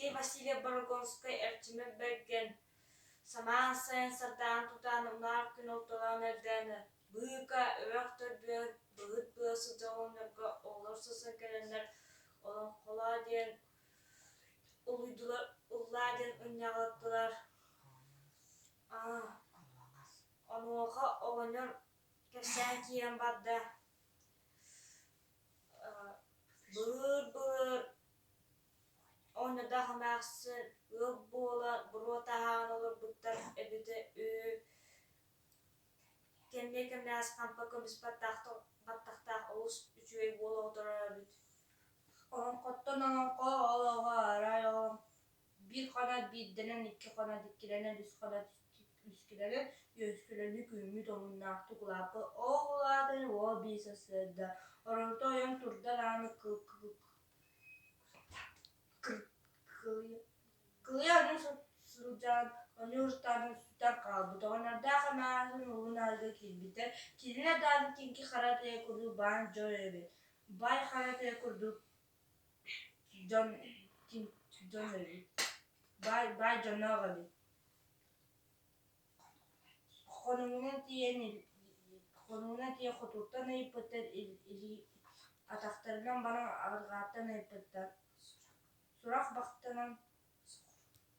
Алексей Васильев Борогонскай Эрчимэн Бэргэн самаан сайын сардаана тутаан унаар күн ортолоон эрдэҕинэ быыка үрэх төрдүгэр быһыт быа сылдьар оҕонньорго оҕолор сырсан кэлэннэр олоҥхолоо диэн улуйдулар, ыллаа диэн ынньаҕалаттылар. Онуоха оҕонньор кэпсээн киирэн барда. Былыыр-былыр оонньоодоох эмээхсин ыал буола буруо таһааран олорбуттар эбитэ үһү. Кэмниэ кэмнээс хампа көмүс баттахтаах олус үчүгэй уол оҕоторо эбит. Олоҥхоттон олоҥхо олоҕо арай олоҥ биир хонот биирдэнэн, икки хонот иккилэнэн, үс хонот үскүлэнэн, үөскүлэни күммүт омуннаахтык улааппыт. Ол улаатан уол биир сарсыарда оронто ойон турда даҕаны кылыйа ону сылдьан ону устан сүтэн хаалбыт. Оҕонньордоох эмээхсин уһун арыгы киирбиттэр. Кинилэр даҕаны киҥки хара тыа курдук баан дьон эбит. Бай хара тыа курдук дьон дьон эбит. Баай баай дьонноох эбит. Хонугунан тиийэн хонугунан тиийэн хотуттан ыйыппыттар, илии атахтарынан баран арҕааттан ыйыппыттар. Сурах бахтанан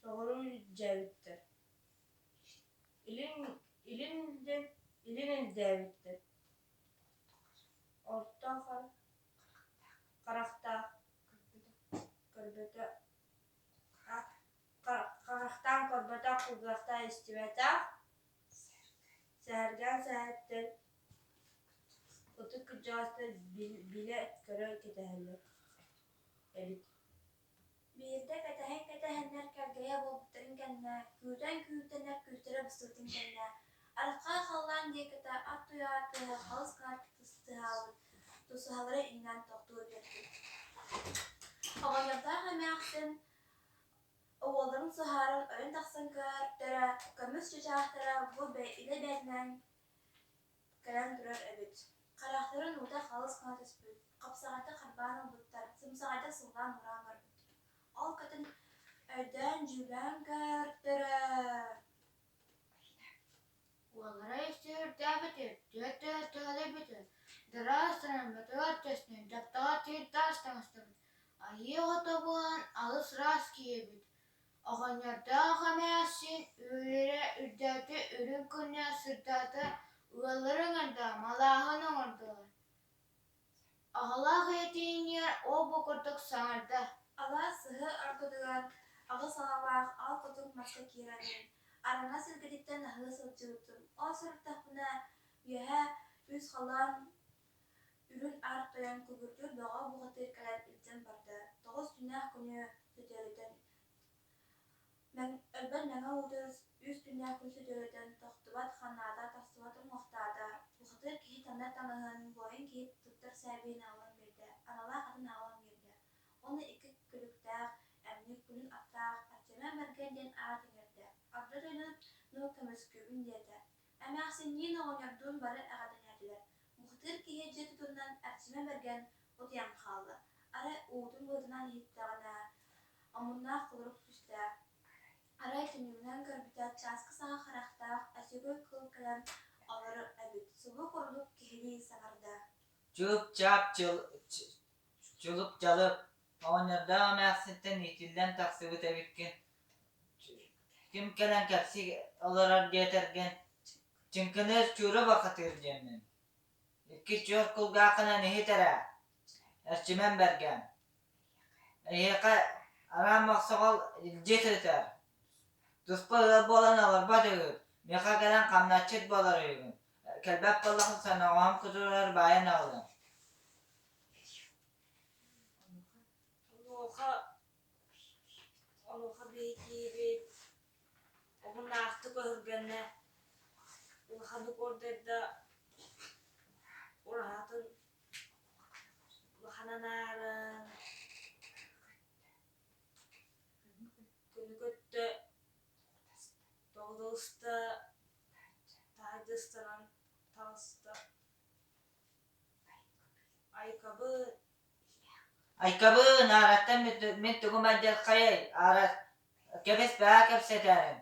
соҕуруу илдьээбиттэр. Илин илин илдьэн илин илдьээбиттэр. Орто харахтаах көрбөтө Харахтаан көрбөтөх, кулгаахтаан истибэтэх, сэһэргээн сэһэттэр, ытык кырдьаҕастар билэ-көрө кэтэһэллэр эбит Биирдэ кэтэһэн-кэтэһэннэр кэлгэйэ буолбуттарын кэннэ, күүтэн-күүтэннэр күүстэрэ быстыбытын кэннэ, арҕаа халлаан диэкитэ ат туйаҕа тыаһа халыс гына тыаһаабыт, тусаһалара иҥнэн тохтуу биэрбит. Оҕонньордоох эмээхсин Уолларын сыһааран ойон тахсан көөртөрө, көмүс чычаахтара бу илэ бэйэтинэн кэлэн турар эбит. Харахтарын уута халыс гына түспүт, хапсаҕайдык харбаан ылбыттар, сымсаҕайдык сыллаан-ураан барбыттар. Ол кэтин өйдөөн-дьүүллээн көөртөрө Уоллара өссө үрдээбитин, түөрт төһөлөйбүтүн, дыраас санаммытыгар төснөн, дьаптаҕа түүр таас таҥастабыт, айыы оҕото буолан алыс ыраас киһи эбит. Оҕонньордоох эмээхсин үөрэ үрдээтэ, үрүҥ күнэ сырдаата, ыаллары ыҥырда, малааһын оҥордулар. Аҕалаах ийэтиниэр ол-бу курдук саҥарда: Алаас сыһыы ортотугар аҕыс аҕалаах ал кутук маска киирэммин, араҥас илгэтиттэн аһыы сылдьыбытым. Ол сырыттахпына үөһэ үс халаан үрүҥ аар тойон күбүрдүүр бөҕө бухатыыр кэлэн илдьэн барда. Тоҕус түүннээх күнү сөтүөлэтэн Өлбөт мэҥэ уутун үс күннээх күн сөтүөлэтэн тохтубат ханаата, тахсыбат уҥуохтаата, бухатыыр киһи таҥнар таҥаһын, буойун киһи туттар сээбиһин аҕалан биэрдэ, аналаах атын аҕалан биэрдэ. Уонна икки күлүктээх, эмньик күлүн аттаах Артемий Мэргэн диэн аат иҥэрдэ, Орто дойдуну көмүскүүбүн диэтэ. Эмээхсинниин оҕонньордуун бары эҕэрдэлээтилэр. Бухатыыр киһи дьиэ тутунан Эрчимэ Бэргэн утуйан хаалла. Арай уутун быатынан иһиттэҕинэ, омуннаах кулурук түстэ. Арай түннүгүнэн көрбүтэ, чааскы саҕа харахтаах, өсөгөй кыыл кэлэн олорор эбит, субу курдук киһилии саҥарда. Чып-чап чылып-чалып, оҕонньордоох эмээхсинтэн иитиллэн тахсыбыт эбиккин, ким кэлэн кэпсии олорор диэтэргин, чыҥкыныыр чуура бахатыыр диэммин. Икки чуор кулгааххынан иһит эрэ, Эрчимэн Бэргэн. Эһиэхэ араан мохсоҕол илдьи сытар. Туспа ыал буолан олорбот үһү, миэхэ кэлэн хамначчыт буолар үһүгүн. Кэлбэт буоллаххына соноҕоһум кутуругар баайан аҕалыам. Онуоха онуоха биһиги уһуннаахтык өһүргэннэ, улаханнык уордайда, ураһатын улахан анаарын күнү көттө, тоҕута таһырдьа ыстанан таҕыста. Айкабын, аараттан мин тугум алдьархайай, аара кэбис баа кэпсэтээрин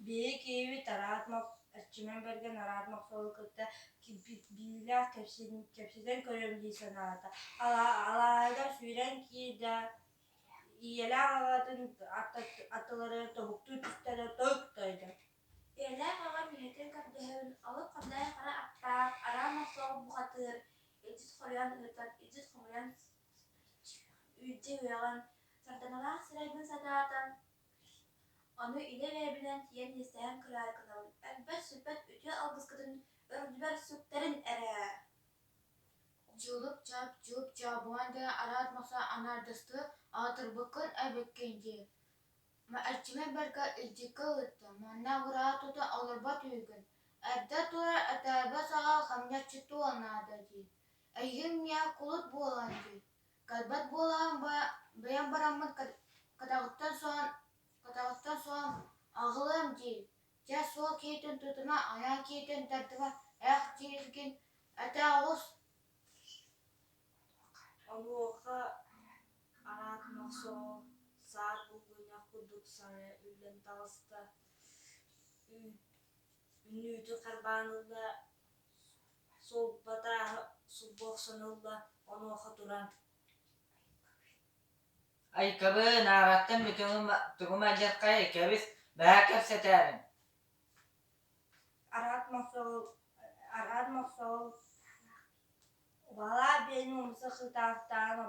Биһиги киһибит араат Эрчимэн Бэргэн араат Мохсоҕолу кытта биилээх кэпсэтэн көрүөм дии санаата. Алааһыгар сүүрэн киирдэ, ийэлээх аҕатын аттыларыгар тобуктуу түстэ да тойук тойдо. Ийэлээх аҕам ийэтин көрдөһөн, алып хандай хара аттаах, араан Мохсоҕол бухатыыр, илдьит хоруйан ыытан, илдьит хомуйан илдьи үөҕэн, сардаҥалаах сирэйбин сатаатан, Ону илэ бэйэбинэн тиийэн иэстэһэн көрөөрү гынабын, өлбөт-сүппэт үтүө алгыскытын үрдүбэр сүктэрин эрэ Дьулуп-чап, дьууп-дьаабылаан диэн араат махса анаардастыы аатырбыккын эбиккин дии Эрчимэн бэркэ илдьиккэ ыытта, манна абыраа тута олорбот үһүгүн, эрдэ турар этээбэ саҕа хамньаччытуо наада дии, эйигин миэхэ кулут буолан дии, кэлбэт буолаҕын бэйэм бараммын кэтэҕиттэн соһон кэтэҕиттэн соһон аҕылыам дии, дьэ суол киһитин тутума, айаан киһитин тардыма, эх дииргин этэ оҕус Онуоха араат Мохсоҕол саар булгунньах курдук саҥа үллэн таҕыста, үнүүтүн харбаан ылла, суолбатааһы сулбу охсон ылла, онуоха туран Айкабын, аараттан тугум алдьархайай, кэбис, баа кэпсэтээрин Араат Мохсоҕол Араат Мохсоҕол Убалаах биэни умса сытаахтаан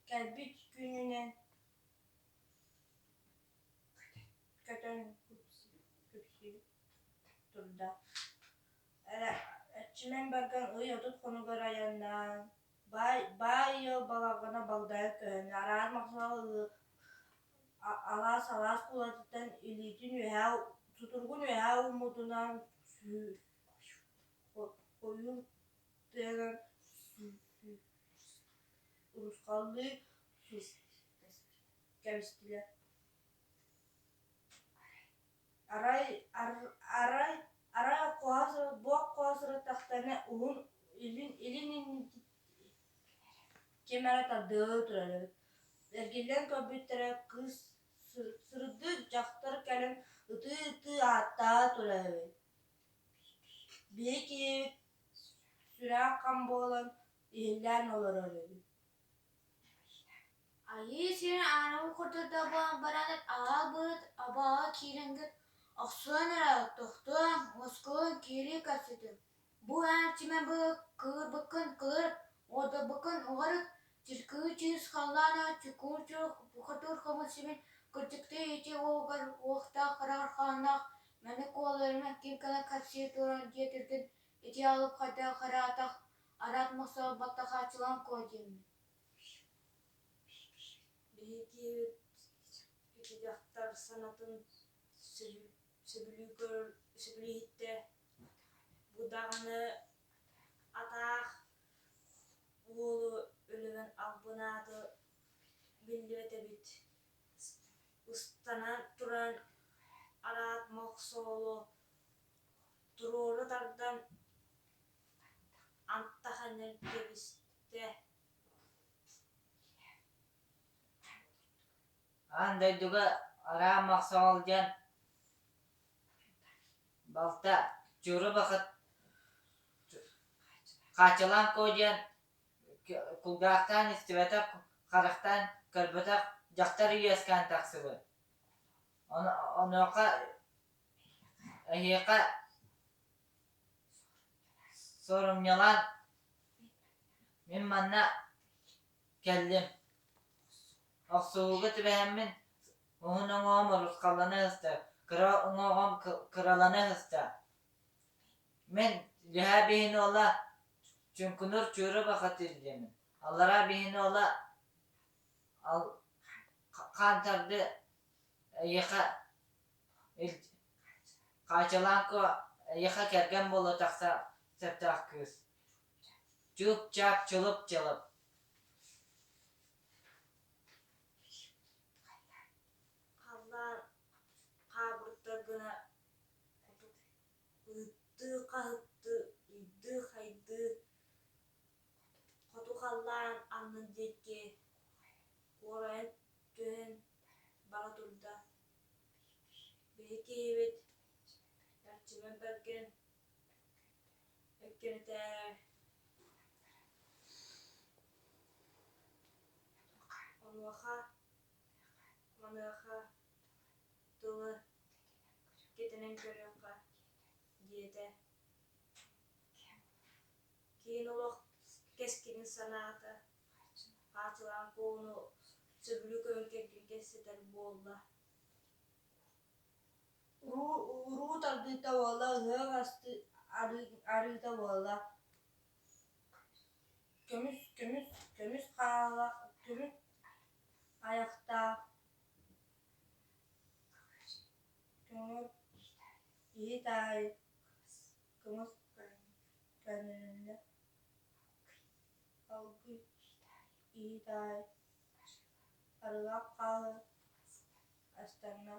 кэлбит күнүнэн көтөн күпсүү турда. Эрчимэн Барган ый 30 хонугар айаннаан, баай баай ыал балаҕана балдайан көһүннэ. Араас махсал алаас-алаас куулатыттан илиитин үөһээ сутуругун үөһээ ууммутунан Ойуур тыанан урусхаллыы кэбистилэр. Арай арай арай буох хоһо сырыттахтарына уһун илин илин ким эрэ тардыалыы турар эбит. Эргиллэн көрбүттэрэ кыыс сырдык дьахтар кэлэн ытыы-ытыы ааттаһа турар эбит. Биһи киһибит сүрээх хам буолан иһиллээн олорор эбит. Айыы сирин ааныгы курдук да буолан баран аҕа быыт абаҕа киирэҥҥит охсуон эрэ тохтуоҥ, уоскуйуҥ киирии көрсүтүҥ. Бу эн чимэ кыырбыккын кылыр, уодурбуккун уҕарыт, чыркыы чыыс халлаана чукуур чурук бухатыыр хомус симин кырдьыктыы ити уолугар уохтаах хараҕар хааннаах Мэник уолларыма ким кэлэн кэпсии туран диэтиргин ити алып хайдах хараатах араат мохсоҕо баттахааччылаан куо диэммин Биһиги ити дьахтар санатын сөбүлүү көрөр сөбүлүү иһиттэ. Бу даҕаны атаах уолу өлөрөн албынааты биллибэт эбит. Ыстанан туран араат Мохсоҕолу туруору тардан антах анньан кэбистэ. Аан дойдуга араан Мохсоҕол диэн балта Чууру Бакыт Хаачылаан Куо диэн кулгаахтаан истибэтэх, харахтаан көрбөтөх дьахтар үөскээн тахсыбыт. Онуоха эһиэхэ суорумньулаан мин манна кэллим. Охсуһууга түбэһэммин уһун уҥуоҕум урусхаллана сыста, кыра уҥуоҕум кыралана сыста. Мин үөһээ биһини уола Чуҥкунур Чуора бахатыыр диэммин, аллараа биһини уола хаан тарды эйиэхэ Хаачалаан эйиэхэ кэргэн буола тахса сөптөөх кыыс. Чуп-чап, чулуп-чылып. Халлаан хаабырдар гына ыһыктыы-хаһыктыы ыйда. Хайдыы-хайдыы хоту халлаан аннын диэки куорайан түһэн бара турда. Биһи киһибит Эрчимэн Бэргэн эккирэтээр Онуоха, маныаха тылы кэтэнэн көрүөххэ диэтэ. Киин олох кэскилин санаата хаачылаан куону сөбүлүү көрөн кэргэн кэпсэтэр буолла. Уруу тардыыта буолла, ыһыах арыыта буолла Көмүс көмүс көмүс хаала көмүс айахтаах көҥүл иһит аайы кымыс көнүллэ алгый иһит аайы арыгах хаалы астарна.